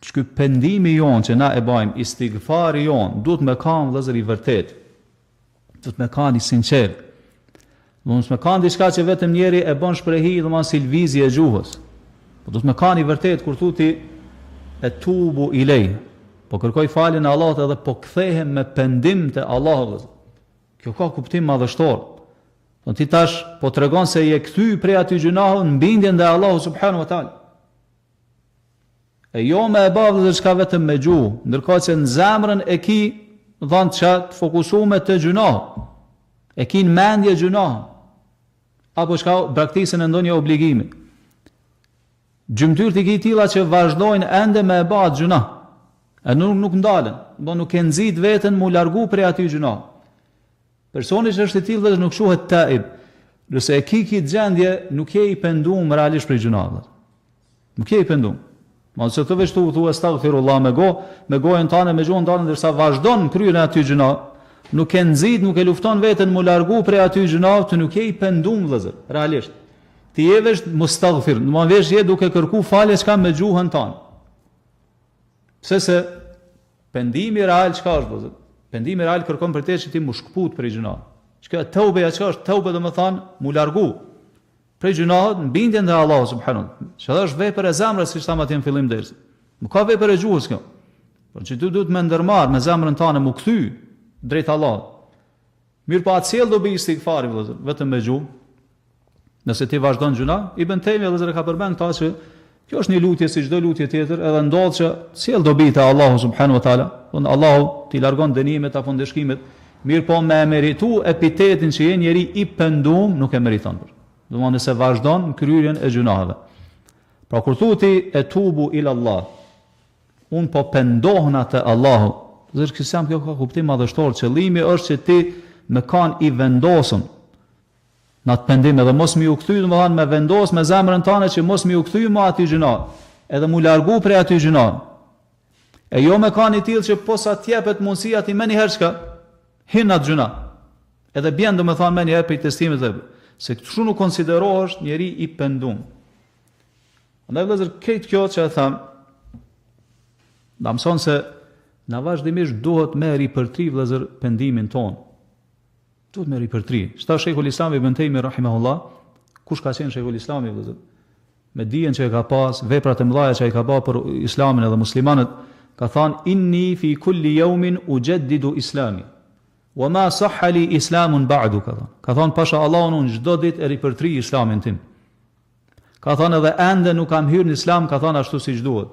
Ky pendimi jonë që na e bajmë, istigfari jonë, duhet me kanë vëllezër i vërtetë. Duhet me kanë i sinqertë. Mos me kanë diçka që vetëm njeri e bën shprehi, domethënë si lëvizje e gjuhës. Po duhet me kanë i vërtetë kur thu ti etubu ilej. Po kërkoj faljen e Allahut edhe po kthehem me pendim te Allahu vëllezër. Kjo ka kuptim madhështor. Do ti tash po tregon se je kthy prej atij gjynahu në bindje ndaj Allahut subhanahu wa taala. E jo me e ba vëllezër çka vetëm me gjuhë, ndërkohë që në zemrën e ki dhënë çka të fokusume te gjynahu. E ki në mendje gjynahun. Apo çka braktisjen e ndonjë obligimi. Gjymtyrët i ki tilla që vazhdojnë ende me e ba atë gjynah. E nuk, nuk ndalen, do nuk e nxit veten mu largu prej atij gjynahu. Personi që është i tillë vëllezër nuk quhet taib. Nëse e ki këtë gjendje, nuk je i pendum realisht prej gjynahut. Nuk je i pendum. Ma se ti veç tu thua estagfirullah me go, me gojën tane, me gjuhën tane, ndërsa vazhdon në kryerjen e atij gjynahu, nuk e nxit, nuk e lufton veten mu largu prej atij gjynahu, ti nuk je i pendum vëllezër, realisht. Ti je veç mustagfir, domethënë veç je duke kërku falje çka me gjuhën tane. Pse se pendimi real çka është vëllezër? Pendimi real kërkon prej teje që ti mu shkëput prej gjynahut. Çka teubeja çka është? Teube domethanë mu largu prej gjynahut në bindje ndaj Allahut subhanahu. Që është vepër e zemrës siç thamë atje në fillim dersit. Nuk ka vepër e gjuhës kjo. Por që ti duhet me ndërmarr me zemrën tënde mu kthy drejt Allahut. Mirëpo a sjell dobi istigfari vëllezër, vetëm me gjuhë. Nëse ti vazhdon gjynah, Ibn Tejmije vëllezër e ka përmend këta që kjo është një lutje si çdo lutje tjetër, edhe ndodh që sjell dobi te Allahu subhanahu wa taala, don Allahu t'i largon dënimet apo ndëshkimet, mirëpo me e meritu epitetin që je njeri i pendum, nuk e meriton. Domthonë nëse vazhdon në kryerjen e gjynaheve. Pra kur thu ti etubu ila Allah, Unë po pendohna te Allahu. Vëllezër kësaj kjo ka kuptim madhështor, qëllimi është që ti me kanë i vendosun në atë pendim edhe mos me ju kthy, domethënë me vendos me zemrën tane që mos me ju kthy më atij gjynah, edhe mu largu prej atij gjynah. E jo me kanë i tillë që posa t'jepet mundësia ti menjëherë çka hin në atë gjynah. Edhe bjen domethënë menjëherë prej testimit dhe se kështu nuk konsiderohesh njeri i pendum. Andaj vëllezër, krejt kjo që e thamë, na mëson se na vazhdimisht duhet me ripërtri vëllezër pendimin tonë. Duhet me ripërtri. Ç'tha Shejhul Islam Ibn Tejmi rahimahullah, kush ka qenë Shejhul Islami vëllezër? Me dijen që e ka pas, veprat e mëdha që ai ka ba për Islamin edhe muslimanët, ka thanë inni fi kulli yawmin ujaddidu islami. Wa ma sahha li islamun ba'du ka thanë. Ka thanë pasha Allahun unë çdo ditë e ripërtri Islamin tim. Ka thënë edhe ende nuk kam hyrë në Islam, ka thënë ashtu siç duhet.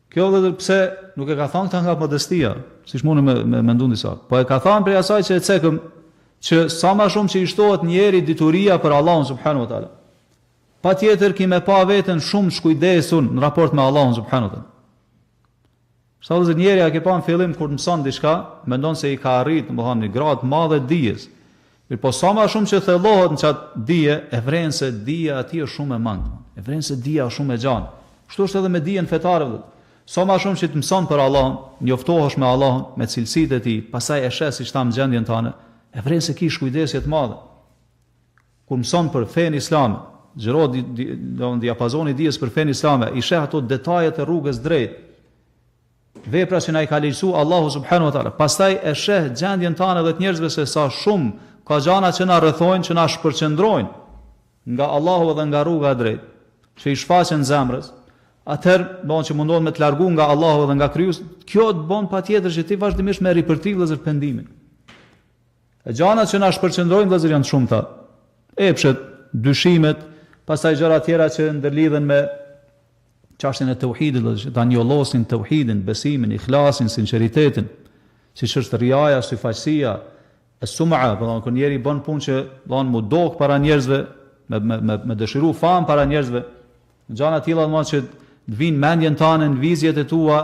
Kjo vëllezër pse nuk e ka thënë këtë nga modestia, siç mundën me, me mendu disa. Po e ka thënë prej asaj që e cekëm që sa më shumë që i shtohet njerit dituria për Allahun subhanahu wa taala. Patjetër ki me pa veten shumë shkujdesun në raport me Allahun subhanahu wa taala. Sa vëllezër njeri a ke pa në fillim kur mëson diçka, mendon se i ka arrit, domethënë një gradë të madhe të dijes. Mirëpo sa më shumë që thellohet në çat dije, e vren se dija e tij është shumë e mangët. E vren se dija është shumë e gjanë. Kështu është edhe me dijen fetare vëllezër. Sa më shumë që të mëson për Allahun, njoftohesh me Allahun, me cilësitë e tij, pastaj e sheh siç thamë gjendjen tënde, e vren se ki shkujdesje të madhe. Kur mëson për fenë islame, zgjerohet di, di, do diapazoni i dijes për fenë islame, i sheh ato detajet e rrugës drejt. Vepra që na i ka lehtësu Allahu subhanahu wa taala. Pastaj e sheh gjendjen tane dhe të njerëzve se sa shumë ka gjana që na rrethojnë, që na shpërqendrojnë nga Allahu dhe nga rruga e drejtë, që i shfaqen zemrës, atëherë, do që mundohen me të largu nga Allahu dhe nga Krijuesi, kjo të bën patjetër që ti vazhdimisht me ripërtri vëllezër pendimin. E gjanat që na shpërqendrojnë vëllezër janë të shumta. Epshet, dyshimet, pastaj gjëra tjera që ndërlidhen me çështjen e teuhidit, vëllezër, që ta njollosin teuhidin, besimin, ihlasin, sinqeritetin, siç është rijaja, syfaqësia, e sum'a, do thonë kur njeri bën punë që don mu dok para njerëzve, me me me, me dëshiru famë para njerëzve, Gjana të tilla domethënë që të vijnë mendjen tane, në lëvizjet e tua,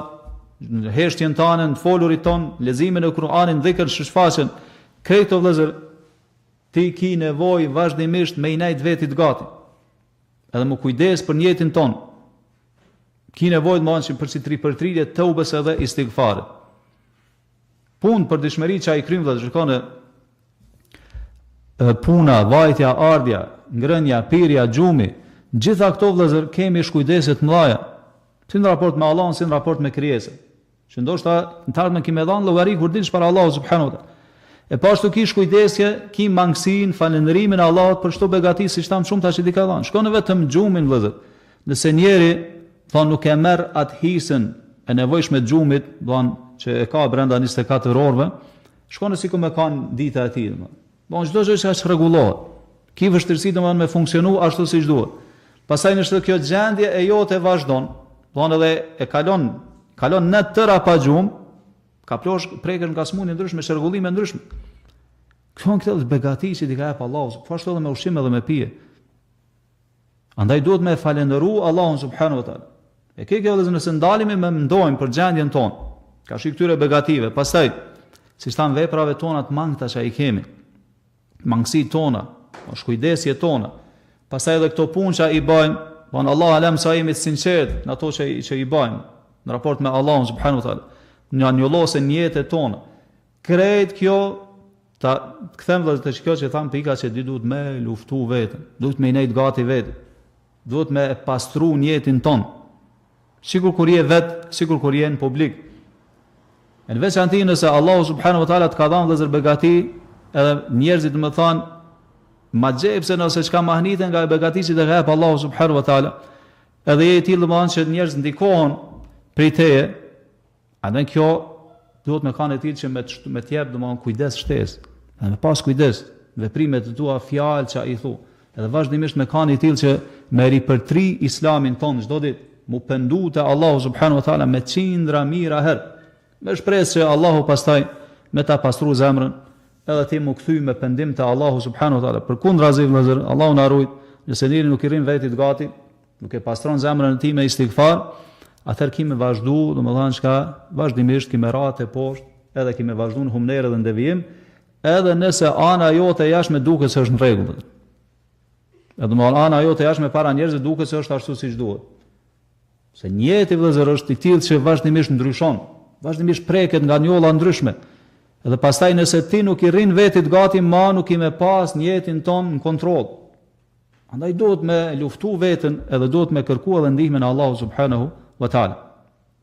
në heshtjen tane, në folurit ton, në leximin e Kur'anit, në dhikr që shfaqen. Krejt këto vëllezër ti ki nevojë vazhdimisht me i nejt vetit gati. Edhe mu kujdes për nijetin ton. Ki nevojë domethënë që për si ripërtrirje teubes edhe istigfarit. Punë përditshmëri që i kryjmë vëllezër, shikoni puna, vajtja, ardhja, ngrënia, pirja, gjumi, gjitha këto vëllezër kemi shkujdesje të mëdha. Si në raport me Allahun, si në raport me krijesën. Që ndoshta në të ardhmen ki me dhanë llogari kur dilsh para Allahut subhanahu wa taala. E po ashtu ki shkujdesje, ki mangësi në falënderimin e Allahut për çdo begati siç thamë shumë tash që t'i ka dhënë. Shikoni vetëm gjumin vëllezër. Nëse njeri thonë nuk e merr atë hisën e nevojshme të gjumit, don që e ka brenda 24 orëve, shikoni si ka me kanë dita e tij, domethënë. Bon çdo gjë që çrregullohet. Ki vështirësi domethënë me funksionu ashtu siç duhet. Pastaj nëse kjo gjendje e jote vazhdon, domethënë edhe e kalon, kalon net të tëra pa gjumë, kaplosh prekesh nga sëmundje ndryshme, çrregullime ndryshme. Këto janë këto begati që t'i ka jep Allahu, po ashtu edhe me ushqim edhe me pije. Andaj duhet me falënderu Allahun subhanahu wa taala. E ke kjo vëllezër nëse ndalemi me mendojmë për gjendjen tonë, karshi këtyre begative, pastaj siç thamë veprave tona të mangëta që i kemi, mangësi tona, shkujdesje tona, pastaj edhe këto punë që i bëjmë, bon Allahu alem sa jemi të sinqertë në ato që i, që i bëjmë në raport me Allahun subhanahu wa taala, na njollosën nijetet tona. Krejt kjo ta kthem vëllezër te kjo që thamë pika që di duhet me luftu veten, duhet me i nejt gati vetes. Duhet me e pastru nijetin ton. Sikur kur je vet, sikur kur je në publik. E në veçanti nëse Allahu subhanahu wa taala të ka dhënë vëllezër begati, edhe njerëzit domethanë magjepsen ose çka mahniten nga begati që të ka jep Allahu subhanahu wa taala, edhe je i tillë domethanë që njerëzit ndikohen prej teje, Andaj kjo duhet me kanë e tillë që me të, me të jep domthon kujdes shtesë. Dhe me pas kujdes veprimet e tua, fjalë që i thu. Edhe vazhdimisht me kanë i tillë që me ripërtri islamin ton çdo ditë, mu pendu te Allahu subhanahu wa taala me qindra mijëra herë. Me shpresë që Allahu pastaj me ta pastru zemrën, edhe ti mu kthy me pendim te Allahu subhanahu wa taala. Përkundrazi vëllazër, Allahu na rujt, nëse njeri nuk i rrin vetit gati, nuk e pastron zemrën e tij me istighfar, atëherë ki me vazhdu, domethënë çka vazhdimisht ki me ra teposhtë, edhe ki me vazhdu në humnerë dhe në devijim, edhe nëse ana jote e jashtme duket se është në rregull. Edhe domethënë ana jote e jashtme para njerëzve duket se është ashtu siç duhet. Se nijeti vëllezër është i tillë që vazhdimisht ndryshon, vazhdimisht preket nga njolla ndryshme. Edhe pastaj nëse ti nuk i rrin vetit gati, ma nuk ki me pas nijetin ton në kontroll. Andaj duhet me luftu veten edhe duhet me kërku edhe ndihmën e Allahut subhanahu wa taala.